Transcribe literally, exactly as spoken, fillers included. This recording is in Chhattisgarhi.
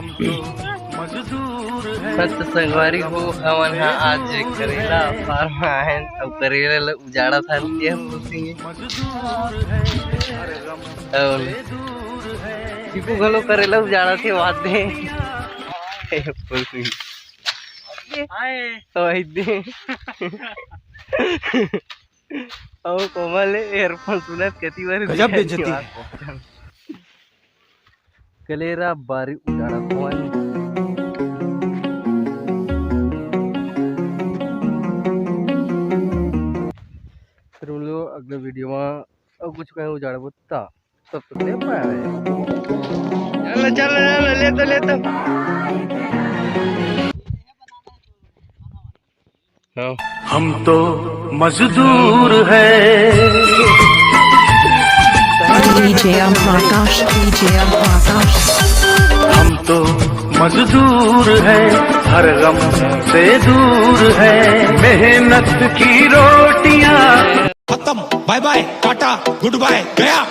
मजदूर है। सत संगवारी हो, हमन ह आज करेला farm आए हन, अउ करेला ल उजाड़त हन, ये बोलती है। अउ दीपू घलो करेला उजाड़त हे, वादे। बोलती है। हाय। तो वही दे। अउ कोमल earphone सुनत कति बार गजब बेइज्जती। कलेरा बारी उजाड़ा पवन। फिर मिलो अगले video में, अउ कुछ कहीं उजाड़बो ता, तब तक ले पाए। चल, चल, चल, ले तो, ले तो। हाँ। हम तो मजदूर हैं। DJ Prakash, DJ Prakash। हम तो मजदूर हैं, हर गम से दूर हैं। मेहनत की रोटियां। खत्म, bye bye, Tata, good bye, गया।